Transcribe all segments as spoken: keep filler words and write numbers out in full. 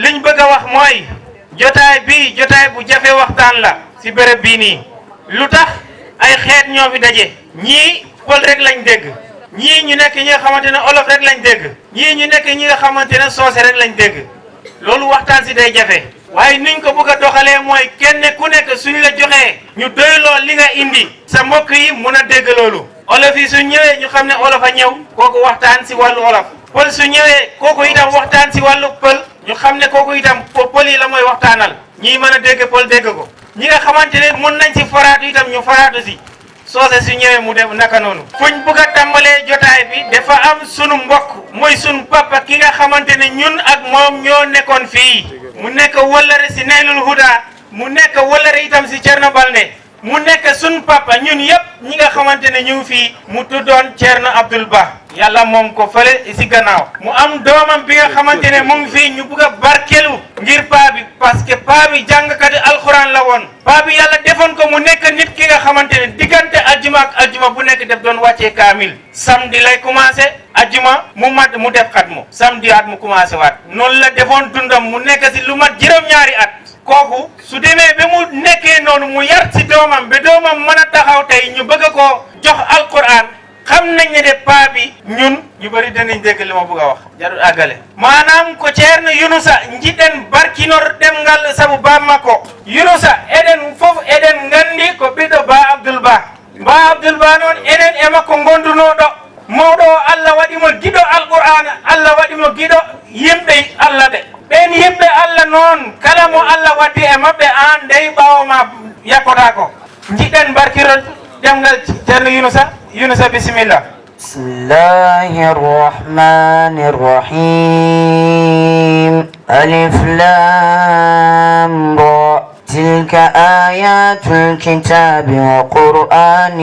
Liñ bëgg a wax mooy, jotaay bi, jotaay bu jafe waxtaan la si béréb bii nii. Lu tax? Ay xeet ñoo fi daje. Ñii pël rek lañ dégg, ñii ñu nekk ñi nga xamante ne olof rek lañ dégg, ñii ñu nekk ñi nga xamante ne soose rek lañ dégg. Loolu waxtaan si day jafe. Waaye niñ ko bëgg a doxalee mooy kenn ku nekk suñ la joxee, ñu doyloo li nga indi, sa mbokk yi mun a dégg loolu. Olof yi suñ ñëwee, ñu xam ne olof a ñëw, kooku waxtaan si wàllu olof. Pël su ñëwee, kooku itam waxtaan si wàllu pël, ñu xam ne kooku itam pël yi la mooy waxtaanal. Ñii mën a dégg pël dégg ko. Ñi nga xamante ne mun nañ si faraatu itam, ñu faraatu si. Soose su ñëwee, mu def naka noonu. Fuñ bëgg a tàmbalee jotaay bi, dafa am sunu mbokk, mooy sunu papa, ki nga xamante ne ñun ak moom ñoo nekkoon fii. Mu nekk wëllëre si Naylul Huda, mu nekk wëllëre itam si Thierno Balde, mu nekk sunu papa ñun yépp ñi nga xamante ne ñu ngi fii. Mu tuddoon Thierno Abdoul Ba, yàlla moom ko fële si gannaaw. Mu am doomam bi nga xamante ne mu ngi fii, ñu bëgg a barkeelu ngir paa bi, parce que paa bi jàngkati alxuraan la woon. Paa bi, yàlla defoon ko mu nekk nit ki nga xamante ne diggante aljuma ak aljuma bu nekk def doon wàccee kaamil. Samedi lay commencé, aljuma mu mat mu def xatmu, samedi at mu commencé waat. Noonu la defoon dundam, mu nekk si lu mat juróom-ñaari at. Kooku su demee ba mu nekkee noonu, mu yar si doomam ba doomam mën a taxaw tey, ñu bëgg ko jox alquran, xam nañ ne de paa bi, ñun ñu bëri danañ dégg li ma bëgg a wax, jarul àggale. Maanaam ko Ceerno Yunusa njiɗen barkinor ɗemngal sabu baa makko. Yunusa, eɗen fof eɗen nganndi ko ɓiɗɗo Ba Abdul Ba. Ba Abdul Ba noon, enen e makko ngondunooɗo. Mawɗo o, Allah waɗi mo giɗo Alqur'aana, Allah waɗi mo giɗo yimɓe Allah ɓe. Ɓeen yimɓe Allah noon, kala mo Allah waddi e maɓɓe, aan dey ɓaawo ma yakkotaako. Njiɗen barkirol ɗemngal Ceerno Yunusa. Yunusa, bisimilla. بسم الله الرحمن الرحيم. ألف لام را. تلك آيات الكتاب وقرآن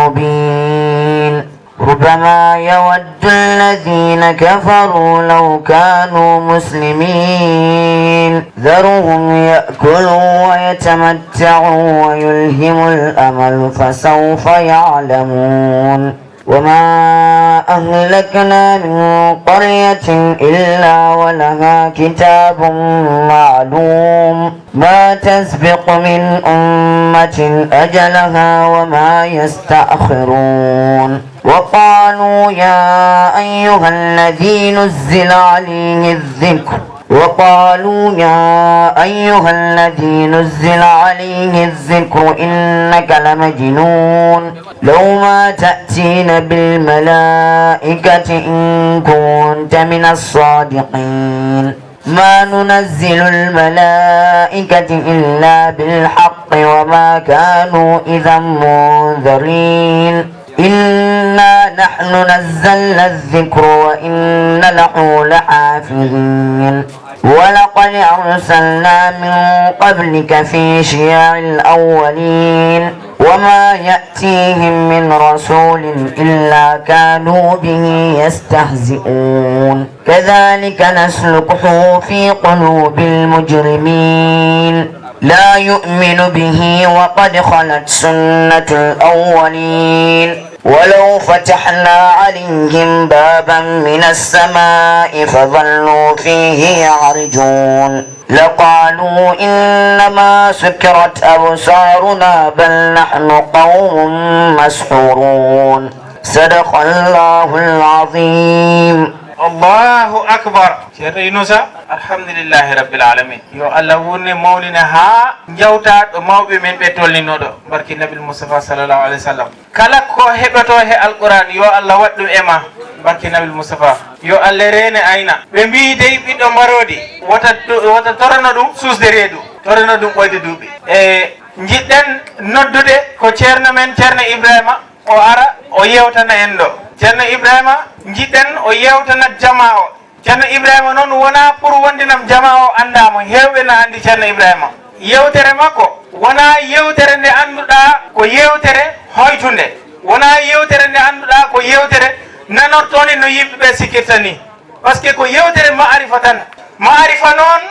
مبين. ربما يود الذين كفروا لو كانوا مسلمين. ذرهم يأكلوا ويتمتعوا ويلههم الأمل فسوف يعلمون. وما أهلكنا من قرية إلا ولها كتاب معلوم. ما تسبق من أمة أجلها وما يستأخرون. وقالوا يا أيها الذي نزل عليه الذكر وقالوا يا أيها الذي نزل عليه الذكر إنك لمجنون. لو ما تأتينا بالملائكة إن كنت من الصادقين. ما ننزل الملائكة إلا بالحق وما كانوا إذا منذرين. إنا نحن نزلنا الذكر وإنا له لحافظين. ولقد أرسلنا من قبلك في شيع الأولين. وما يأتيهم من رسول إلا كانوا به يستهزئون. كذلك نسلكه في قلوب المجرمين. لا يؤمن به وقد خلت سنة الأولين. ولو فتحنا عليهم بابا من السماء فظلوا فيه يعرجون. لقالوا إنما سكرت أبصارنا بل نحن قوم مسحورون. صدق الله العظيم. Allahu akbar. Ceerno Yunusa, alhamdulillahi rabbil alamin. Yo Allah wurne mawnina haa njawta ɗo mawɓe men ɓe tolninoo ɗo. Barki Nabil Mustafa sallallahu alaihi wasallam. Kala ko heɓotoo he Alquraan, yo Allah waɗ ɗum e ma. Barki Nabil Mustafa. Yo Allah reene ayna. Ɓe mbii dey ɓiɗɗo mbaroodi, wota, wota torano ɗum suusde reedu, torano ɗum ɓooyde duuɓi. E njiɗɗen noddude ko ceerno men, Ceerno Ibrahima, o ara, o yeewtana en ɗo. Ceerno Ibrahima, njiɗɗen o yeewtanat jamaa o. Ceerno Ibrahima noon wonaa pour wondinam jamaa o anndaa mo, heewɓe na anndi Ceerno Ibrahima. Yeewtere makko wonaa yeewtere nde annduɗaa ko yeewtere hoytunde, wonaa yeewtere nde annduɗaa ko yeewtere nanortoonde no yimɓe ɓe sikkirta ni. Parce que ko yeewtere ma'arifa tan. Ma'arifa noon,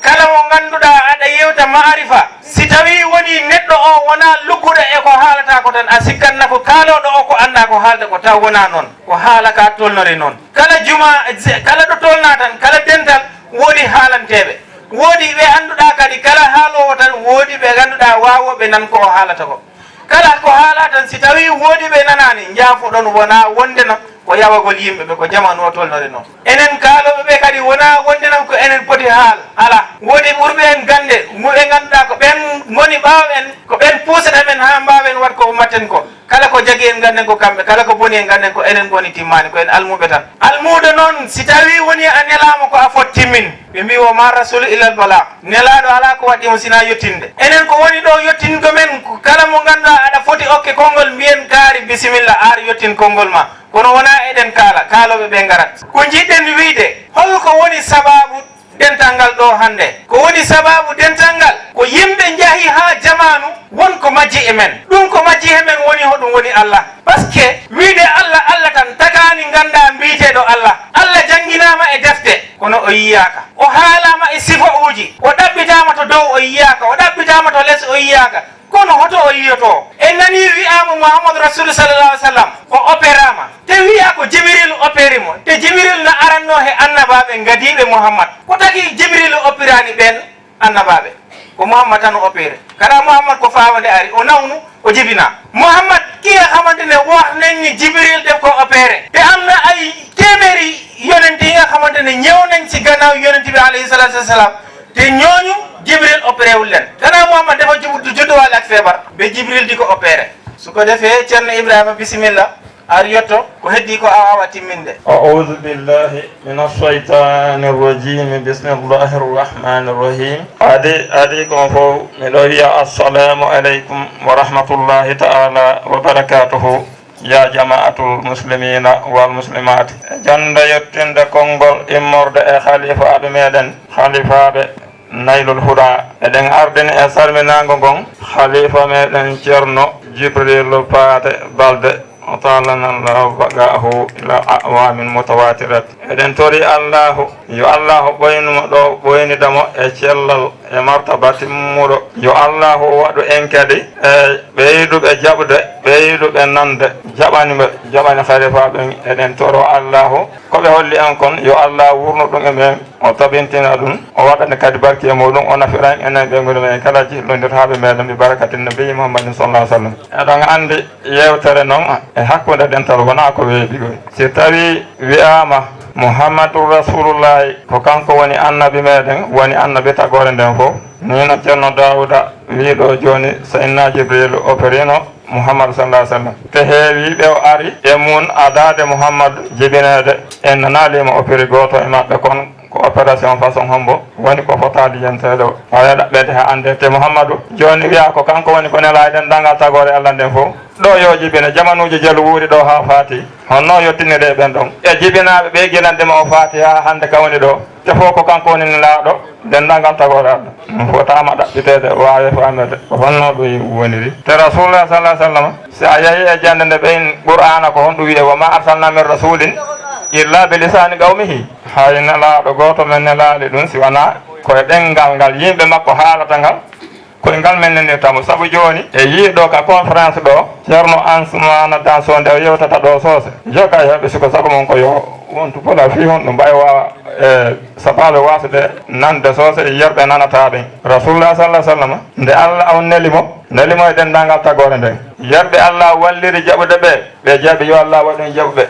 kala mo ngannduɗaa aɗa yeewta ma'arifa, si tawii wonii neɗɗo o wonaa lugguɗo e ko haalata ko tan, a sikkanna ko kaalooɗo o ko anndaa ko haalta ko, taw wonaa noon. Ko haala ka tolnori noon. Kala juma, kala ɗo tolnaa tan, kala dental, Woodi haalanteeɓe, woodi ɓe annduɗaa kadi kala haaloowo tan, woodi ɓe ngannduɗaa waawooɓe nan ko o haalata ko. Kala ko haalaa tan, si tawii woodi ɓe nanaani, njaafoɗon wonaa wonde no ko yawagol yimɓe ɓe, ko jamaanu o tolnori noon. Enen kaalooɓe ɓe kadi wonaa wonde noon ko enen poti haal, alaa. Woodi ɓurɓe en gannde, mo ɓe ngannduɗaa ko ɓeen ngoni ɓaawo en, ko ɓeen puusata men haa mbaawen waɗ ko ummaten ko. Kala ko jagi en ngannden ko kamɓe, kala ko boni en ngannden ko enen ngoni timmaani, ko en almuuɓe tan. Almuudo noon, si tawii woni a nelaama ko a fot timmin, ɓe mbii: "Wa ma rasulu illa al bala." Nelaaɗo alaa ko waɗi mo sinaa yottinde. Enen ko woni ɗo yottingo men, ko kala mo ngannduɗaa aɗa foti okke konngol, mbiyen: "Kaari, bisimilla, ar yottin konngol ma." Kono wonaa eɗen kaala, kaalooɓe ɓe ngarat. Ko njiɗɗen wiyde, hol ko woni sabaabu dental ngal ɗo hannde? Ko woni sabaabu dental ngal? Ko yimɓe njahi haa jamaanu, won ko majji e men. Ɗum ko majji e men woni hoɗum woni Allah. Parce que wiyde Allah, Allah tan tagaani nganndaa mbiyeteeɗo Allah. Allah jannginaama e defte, kono o yiyaaka. O haalaama e sifa'uuji. O ɗaɓɓitaama to dow, o yiyaaka. O ɗaɓɓitaama to les, o yiyaaka. Kono hoto o yiyoto? En nanii wi'aama Muhammadu Rasulu sallallahu alaihi wasallam o opéraama. Te wi'a ko Jibril opéri mo. Te Jibril na aranno he annabaaɓe ngadiiɓe Muhammad. Ko tagi Jibril opéraani ɓeen annabaaɓe? Ko Muhammad tan o opéré. Kana Muhammad ko faawande ari, o nawnu, o jibina. Muhammad ki nga xamante ne wax nañ ni Jibril def ko opéré. Te am na ay téeméeri yonent yi nga xamante ne ñëw nañ ci gannaaw yonent bi alayhi salaatu wasalaam. Te ñooñu Jibril opéré wul leen. Kana Muhammad dafa jubut judduwaale ak feebar ba Jibril di ko opéré. Su ko defee, Cerno Ibrahima, bisimilla, ar yotto ko heddi ko a waawa timminde. أعوذ بالله من الشيطان الرجيم. بسم الله الرحمن الرحيم. Adi, adi kon fof, miɗo wiya assalamu aleykum wa rahmatullahi ta'ala wa barakatuhu. Ya jama'atul muslimina wal muslimat. E jannde yettinde konngol immorde e khalifaaɓe meɗen, khalifaaɓe Naylul Huda. Eɗen ardini e salminaango ngon khalifa meɗen Ceerno Jibrilu Paate Balde, ataalana Allahu baqaahu ila a'waamin mutawatirat. Eɗen tori Allahu, yo Allahu ɓoynu mo ɗo ɓoynida mo e cellal e martaba timmuɗo. Yo Allahu waɗu en kadi e ɓeyduɓe jaɓde, ɓeyduɓe nande, jaɓani ɓe, jaɓani khalifa ɓen. Eɗen toro Allahu, ko ɓe holli en kon, yo Allahu wurnu ɗum e men, o tabintina ɗum, o waɗani kadi barki e muɗum, o nafira en enen ɓe ngoni men kala jillondirtaaɓe meɗen bi barakatin nabi Muhammadin sallallahu alaihi wasallam. Eɗon andi, yewtere noon e hakkunde dental wonaa ko weeɓi koy. Si tawii wi'aama Muhammadur Rasulullahi ko kanko woni annabi meɗen, woni annabi tagoore nden fof, ni no Ceerno Daawuda wii ɗo jooni, Sayyidina Jibrilu operino Muhammadu sallallahu alaihi wasallam. Te heewi ɓe o ari e mun adaade Muhammadu jibineede, en nanaali mo operi gooto e maɓɓe, kon ko opération façon hombo woni ko fotaali yenteede o. Waawi ɗaɓɓeede haa annde te Muhammadu jooni wi'a ko kanko woni ko nelaaɗo denndaangal tagoore Allah nden fof. Ɗo yo jibine jamanuuji jelu wuuri ɗo haa faati. Honno yottiniree ɓen ɗon? E jibinaaɓe ɓe gila ndema o faati haa hannde ka woni ɗo. Te fof ko kanko woni nelaaɗo denndaangal tagoore Allah. Ɗum fotaama ɗaɓɓiteede, waawe faameede. Ko honno ɗum woniri? Te Rasulullah sallallahu alaihi wasallam, si a yehi e jannde nde ɓeyn Qur'aana, ko honɗum wi'e? "Wa ma arsalna min rasulin illa bi lisani qawmihi." Hay nelaaɗo gooto men nelaali ɗum si wanaa ko e ɗemngal ngal yimɓe makko haalata ngal, ko e ngal men nenirta mo. Sabu jooni e yiiɗo ka conférence ɗo, Ceerno Ansumana Danso nde o yewtata ɗo soose. Yo ka heɓe siko sago mon ko yo wontu Pulaar fii honɗum mbawi waawa e sapaaɓe waasude nande soose yerɓe nanata ɓen. Rasulullah sallallahu alaihi wasallam, nde Allah on neli mo, neli mo e denndaangal tagoore nden. Yerɓe Allah walliri jaɓude ɓe, ɓe jaɓi, yo Allah waɗu en jaɓuɓe.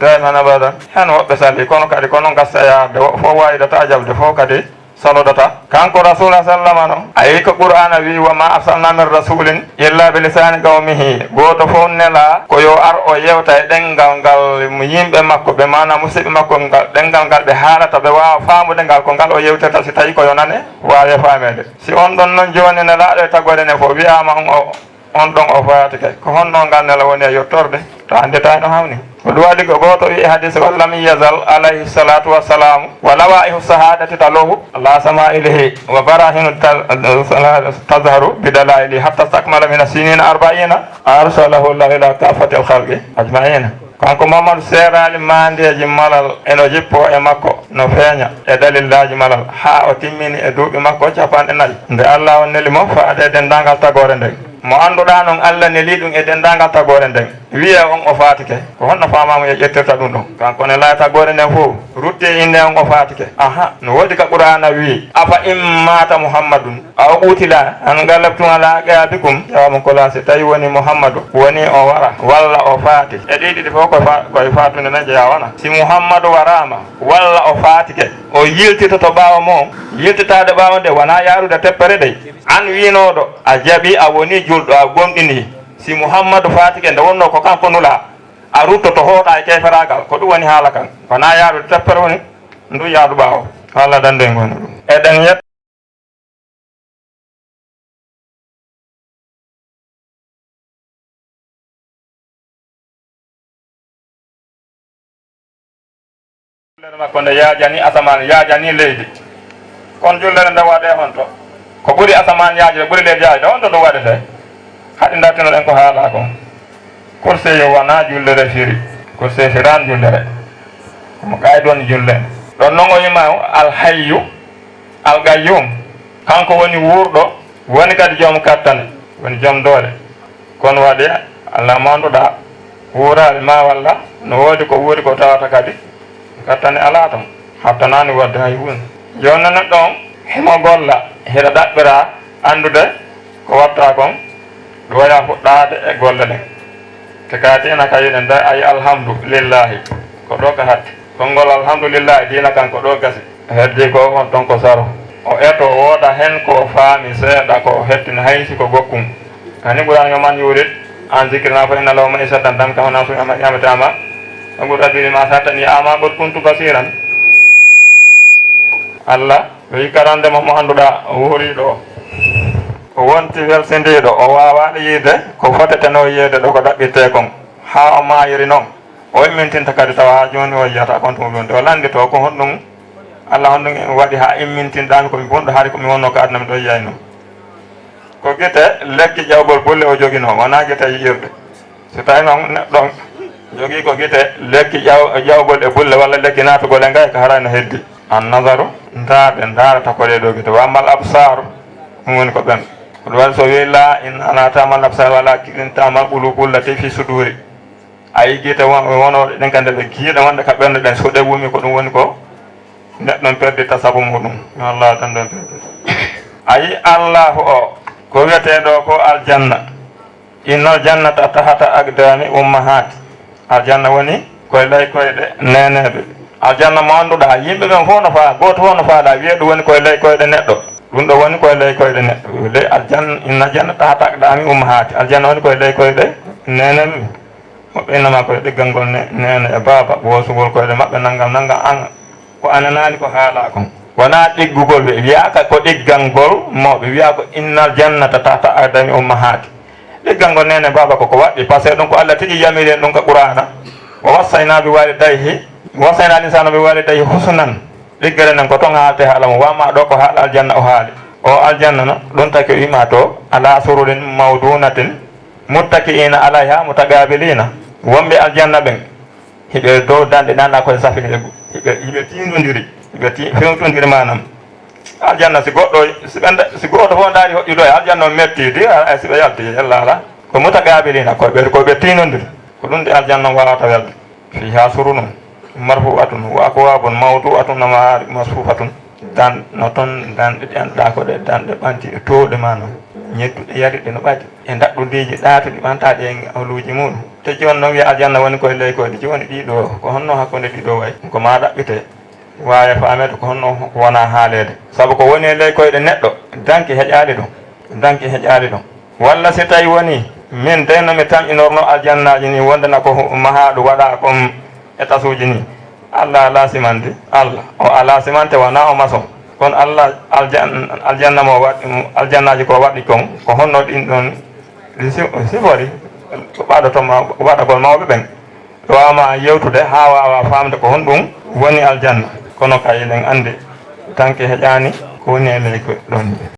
Dayman abadan. Hen woɓɓe sali, kono kadi, kono gassa yaade, woɓɓe fof wayidata jaɓde, fof kadi salodata. Kanko Rasulullah sallama no, a yi ko Qur'aana wi, "Wa ma arsalna min rasulin illa bi lisani qawmihi." Gooto fof nela ko yo ar o yewta e ɗemngal ngal mo yimɓe makko ɓe, maanaam musidɓe makko, ngal ɗemngal ngal ɓe haalata, ɓe waawa faamude ngal, ko ngal o yewtirta, si tawi ko yo nane, waawe faameede. Si on ɗon noon jooni nelaaɗo e tagoore nde fof wi'aama on o, on ɗon o faati kay. Ko honno ngal nela woni e yettorde? To anndi tawi no hawni. Ko ɗum waɗi ko gooto wi'i hadis, "Wa lam yazal alayhi salatu wa salam wa lawaihu sahadati taluhu ala samailihi wa barahinu ta-, tazharu bi dalaili hatta stakmala min sinina arbaina arsalahu Allah ila kafati al khalqi ajmaina." Kanko Muhammadu seeraali maandeeji malal eno jippo e makko, no feeña e dalillaaji malal, haa o timmini e duuɓi makko capanɗe nayi. Nde Allah on neli mo faade e denndaangal tagoore nden. Mo annduɗaa noon Allah nelii ɗum e denndaangal tagoore nden, wiyee on o faatike. Ko honno faamaama e ƴettirta ɗum ɗon? Kanko nelaaɗo tagoore nden fof, ruttee innde on o faatike. Aha, no woodi ka Qur'aana wii, "Afa in maata Muhammadun, aw qutila, inqalabtum ala aqaabikum." Jawaabu ko laa, si tawi woni Muhammadu, woni o wara, walla o faati. E ɗiɗi ɗi fof ko fa-, ko e faatunde men jeyaa wona. Si Muhammadu waraama, walla o faatike, o yiltitoto ɓaawo mo, yiltitaade ɓaawo nde wonaa yaarude teppere dey. Aan wiinooɗo, a jaɓii, a wonii julɗo, a gomɗinii. Si Muhammadu faatike nde wonnoo ko kanko nulaa, a ruttoto hootaa e kayferaagal. Ko ɗum woni haala kan. Wonaa yaarude teppere woni ndu yaadu ɓaawo. Ko Allah dande en woni ɗum. Eɗen yetta jullere makko nde yaajani asamaan, yaajani leydi. Kono jullere nde waɗee honto? Ko ɓuri asamaan yaajde, ɓuri leydi yaajde, honto ɗum waɗetee? Haɗi dartinoɗen ko haalaa kon. Kursiyu wonaa jullere firi. Kursiyu firaani jullere. Ko mo kay ɗon julle. Ɗon non o yima Alhayyu, Algayyum. Kanko woni wuurɗo, woni kadi joom kattane, woni joom doole. Kono waɗi Allah mo annduɗaa wuuraali ma walla no woodi ko wuuri ko tawata kadi kattane alaa ton. Hattanaani waɗde hay huunde. Jooni neɗɗo on himo golla, hiɗa ɗaɓɓira anndude ko watta kon, ɗum waya fuɗɗaade e golle ɗen. Te ka diina ka yiɗen da ay alhamdu lillahi, ko ɗo ka hatti. Konngol alhamdulillahi diina kan ko ɗo gasi. Heddi ko on ton ko saro. O eto wooda hen ko faami seeɗa ko hettina hay si ko gokkun. Ani Qur'an yo man yurid an zikrina fa inna lahu ma'ishatan danka wa nahshuru yawmal qiyamati ama. Abu Rabbi ma satani ama qad kuntu basiran. Allah wi karande mo mo annduɗaa o wuuriiɗo o. O wonti welsindiiɗo, o waawaali yiide ko fotetenoo yiyeede ɗo ko ɗaɓɓittee kon. Haa o maayiri non, o immintinta kadi tawa haa jooni o yiyata kon tun wulunde. O lannditoo ko honɗum Allah honɗum waɗi haa immintinɗaami ko mi bunɗo hari ko mi wonnoo ka aduna mi ɗo yiyayno. Ko gite lekki ƴawgol bulle o joginoo, wonaa gite yi'irde. Si tawi noon neɗɗo on jogii ko gite lekki ƴaw-, ƴawgol e bulle walla lekki naatugol e ngaye, ko haray no heddi. An nazaru, ndaarde, ndaarata ko ɗee ɗoo gite. Wa ammal absaaru, ɗum woni ko ɓen. Ko ɗum waɗi so wii laa, in ana taamal absaar, wala kiɗin taamal qulubu llati fi suduuri. A yi gite won-, wonooɗe ɗen kadi ɓe giiɗe wonde ka ɓernde ɗen, so ɗe wumi ko ɗum woni ko neɗɗo on perdi tasabu muɗum. Yo Allah tan ɗon perdi. A yi Allahu o, ko wiyetee ɗoo ko aljanna. Innal jannata tahta aqdami ummahaati. Aljanna woni koye ley koyɗe neeneeɓe. Aljanna mo annduɗaa, yimɓe ɓen fof no faa-, gooto fof no faalaa, wiya ɗum woni koye ley koyɗe neɗɗo. Ɗum ɗo woni koye ley koyɗe neɗɗo. Ley aljanna, inna jannata tahta aqdami ummahaati. Aljanna woni koye ley koyɗe neeneeɓe. Woɓɓe innama koye ɗiggangol ne-, neene e baaba, woosugol koyɗe maɓɓe nanngal, nanngal, an ko a nanaani ko haalaa kon. Wonaa ɗiggugol ɓe, wiyaaka ko ɗiggangol mawɓe, wiyaa ko innal jannata tahta aqdami ummahaati. Ɗiggangol neene baaba ko ko waɗɗi, parce que ɗum ko Allah tigi yamiri en ɗum ka Qur'aana. Wa wassayna bi walidayhi, wa wassayna al insana bi walidayhi husnan. Ɗiggere nden ko ton haalte haala mum, wa ma ɗo ko haala aljanna o haali. O aljanna no, ɗum taki o wima to, ala sururin mawdunatin, muttaki'ina alayha mutaqabilina. Wonɓe aljanna ɓen, hiɓe dow danɗe ɗan koye safini ɓe, hiɓe, hiɓe tiindondiri, hiɓe ti-, fewtondiri manam. Aljanna, si goɗɗo, si ɓe nda-, si gooto fof ndaari hoƴƴude e aljanna, on metti, di, a, a, si ɓe yalti, yalla ala. Ko mutaqabilina, ko ɓe, ko ɓe tiinondiri. Ko ɗum de aljanna on wawata welde. Fiha sururun marfu'atun wa akwabun mawdu'atun wa namariqu masfufatun. Dan no ton, danɗe ɗe annduɗaa ko ɗe danɗe ɓanti e towɗe ma non. Ñedduɗe yariɗe no ɓaɗi. E ndaɗɗudiiji ɗaatuɗi ɓantaaɗi e ngawluuji muɗum. Te jooni non wiya aljanna woni koye ley koyɗe. Jooni ɗiɗo, ko honno hakkunde ɗiɗo wayi? Ko ma ɗaɓɓite. Waawi faameede ko honno ko wona haaleede. Sabu ko woni e ley koyɗe neɗɗo, danki heƴaali ɗum. Danki heƴaali ɗum. Walla si tawi woni, min dey no mi tamƴinorno aljannaaji ni wonde na ko hu-, mahaaɗo waɗa kon e tasuuji ni. Allah alaa simande, Allah o alaa simante wona o mason. Kono Allah aljan-, aljanna mo waɗ-, aljannaaji ko waɗi kon, ko honno ɗin ɗon ɗi si-, sifori? Ko ɓaɗoto ma-, waɗagol mawɓe ɓen. Ɗo wawama yewtude haa wawa famde ko honɗum woni aljanna. Kono kay eɗen andi danki heƴaani ko woni e ley ko ɗon.